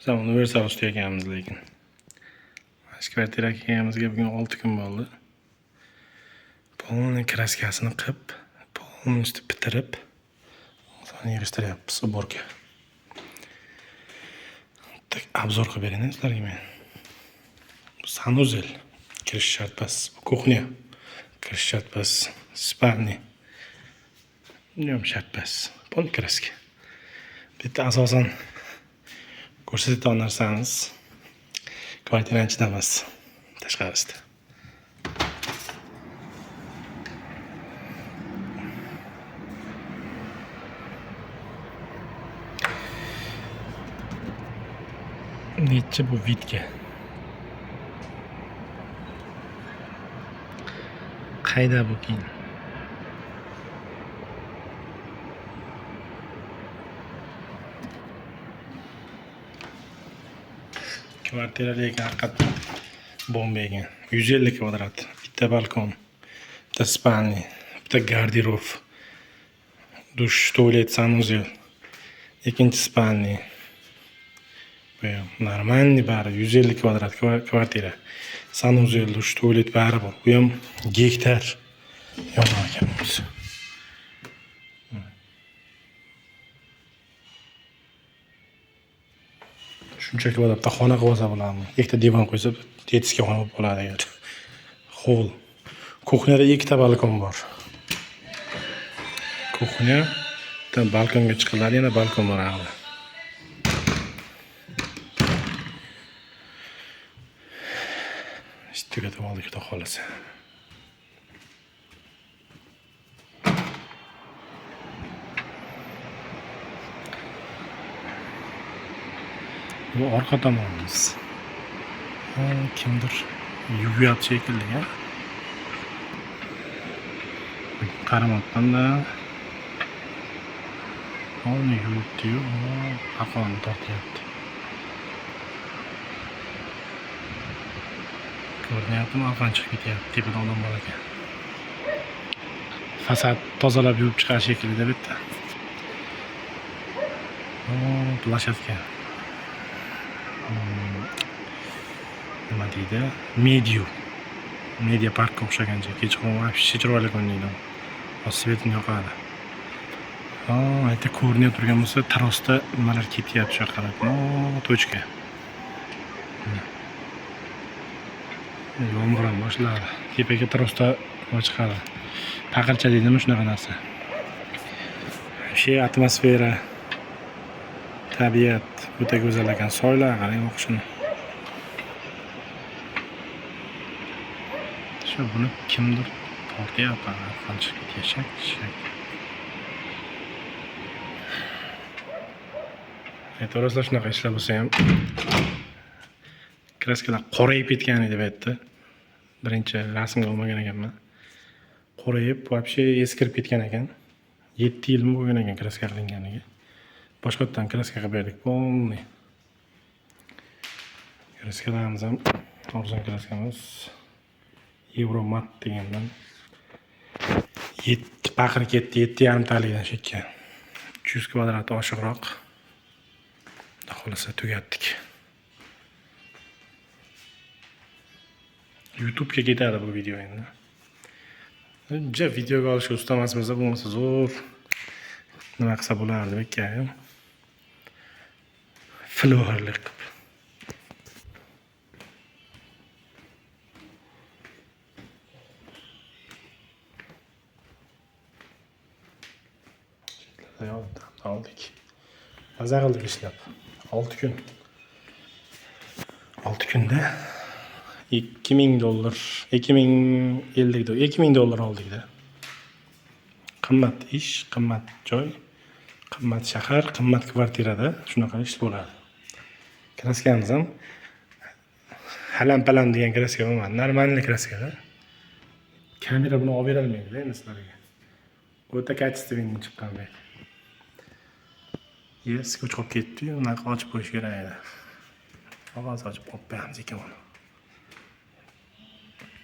Biz ham universal ustida ekanmiz lekin. Mana shu kvartiraga kelganimizga bugun 6 kun bo'ldi. Полный kraskasini qilib, полностью bitirib, so'ng yig'ishtiryapmiz уборка. Так, обзор qilib berayin sizlarga men. Bu санузел. Kirish shart emas. Bu кухня. Kirish shart emas. Спальня. Bu ham shart emas. Полный kraska. Bitta asosan ko'rsatadigan narsamiz kvartirani ichida emas, tashqarisida. Necha bu vidga? Qayda bu keyin? Kvartira lekin haqiqatdan bomba ekan. 150 kvadrat, bitta balkon, bitta спальня, bitta garderob, dush, tualet, санузел, ikkinchi спальня. Bu ham нормальный bari 150 kvadrat kvartira. Санузел, dush, tualet bari bor. Bu ham gektar yomon ekan bunisi. Shuncha kvadratda xona qilib olsa bo'ladimi? Ikkita divan qo'ysa, детский xona bo'lib qoladi agar. Hol. Кухня da ikkita balkon bor. Кухня, bitta balkonga chiqiladi, yana balkon bor hali. Ish tugatib oldik, xudo xohlasa. Bu orqa tomonimiz. Ha, kimdir yuvyapti shekilli, ha? Qaramabman-da. Uni yuvibdi-yu, arqonni tortyapti. Ko'rinyaptimi? Arqon chiqib ketyapti. Tepada odam bor ekan. Fasad tozalab yuvib chiqar shekilli bitta. Площадка. Nima deydi? Media. Media parkka o'xshagan joy. Kechqurun вообще chiroyli ko'rinadi. Hozir свет ini yoqadi. Ha, ayta ko'rinib turgan bo'lsa, trosda nimalar ketyapti shu yoqqa qarab. No, точка. Yomg'ir ham boshladi. Tepaga trosda nima chiqadi? Paqircha deydimi shunaqa narsa. Вообще atmosfera, tabiat o'ta go'zal ekan. Soylar qarang oqishini. Shu buni kimdir tortyapti, arqon chiqib ketgan shak shak. Aytaverasizlar shunaqa ishlar bo'lsa ham kraskalar qorayib ketgan edi bu yerda. Birinchi rasmga olmagan ekanman. Qorayib, вообще eskirib ketgan ekan. 7 yilmi bo'lgan ekan kraska qilinganiga. Boshqatdan kraska qilib berdik, полный. Kraskalarimiz ham arzon kraskamiz. Euromat degandan 7 paqir ketdi, 7,5 talikdan shekka. 300 kvadrat oshiqroq. Xudo xohlasa tugatdik. YouTube'ga ketadi bu video endi. Ja videoga olishga usta emasmiz, bo'lmasa zo'r nima qilsa bo'lardi bu ham. Flowerlik qilib. Oldik. Maza qildik ishlab. 6 kun. 6 kunda 2000 dollar, 2050 dollar, 2000 dollar oldik-da. Qimmat ish, qimmat joy, qimmat shahar, qimmat kvartirada shunaqa ish bo'ladi. Kraskamiz ham halam-palam degan kraska bo'lmadi, нормальный kraskada. Kamera buni olib berolmaydi endi sizlarga. O'ta качественный chiqqan bu. Yes, ko'ch qolib ketdi-yu, unaqa ochib qo'yish kerak edi. Qog'oz ochib qo'yib qo'yamiz ekan uni.